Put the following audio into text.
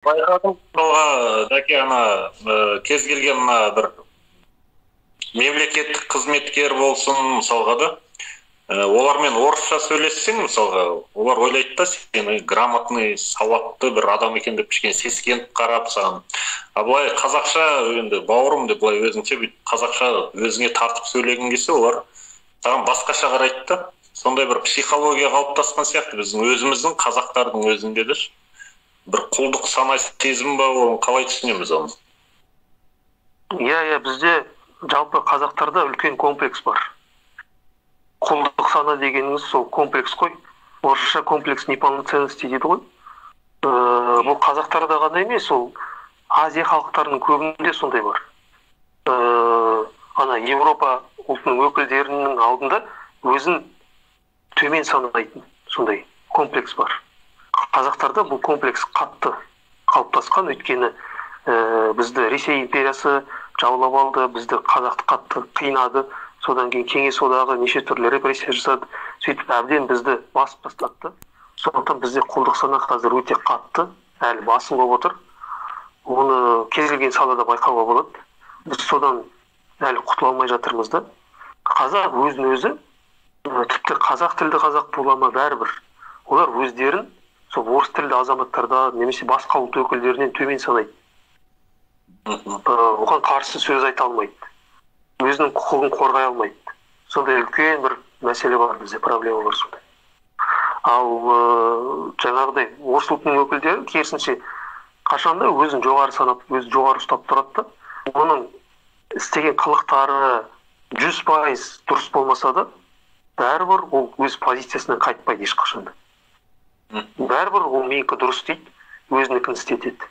Байқадым, мысалға, Дәке, ана кез келген мына бір мемлекеттік қызметкер болсын, мысалға да, олармен орысша сөйлессең, мысалға, олар ойлайды да, сені грамотный, сауатты бір адам екен деп кішкене сескеніп қарап саған. А былай қазақша енді бауырым деп былай өзіңше бүйтіп қазақша өзіңе тартып сөйлегің келсе, олар саған басқаша қарайды да. Сондай бір психология қалыптасқан сияқты біздің өзіміздің қазақтардың өзінде де. Бір құлдық сана сезім ба, оны қалай түсінеміз оны? Иә, бізде жалпы қазақтарда үлкен комплекс бар. Құлдық сана дегеніңіз сол комплекс қой. Орысша комплекс неполноценности дейді ғой. Бұл қазақтарда ғана емес, ол Азия халықтарының көбінде сондай бар. Ана Европа ұлтының өкілдерінің алдында өзін төмен санайтын сондай комплекс бар. Қазақтарда бұл комплекс қатты қалыптасқан, өйткені бізді Ресей империясы жаулап алды, бізді қазақты қатты қинады, содан кейін Кеңес одағы неше түрлі репрессия жасады, сөйтіп әбден бізді басып тастады. Сондықтан бізде құлдық сана қазір өте қатты, әлі басым болып отыр. Оны кез келген салада байқауға болады. Біз содан әлі құтыла алмай жатырмыз да. Қазақ өзін өзі, тіпті қазақ тілді қазақ бола ма, бәрібір олар өздерін сол орыс тілді азаматтардан немесе басқа ұлт өкілдерінен төмен санайды. Оған қарсы сөз айта алмайды, өзінің құқығын қорғай алмайды. Сондай үлкен бір мәселе бар бізде, проблема бар сондай. Ал жаңағыдай орыс ұлтының өкілдері керісінше қашанда өзін жоғары санап, өзін жоғары ұстап тұрады да, оның істеген қылықтары 100% дұрыс болмаса да, бәрібір ол өз позициясынан қайтпайды ешқашанда. Бәрібір ол менікі дұрыс дейді, өзінікін істетеді.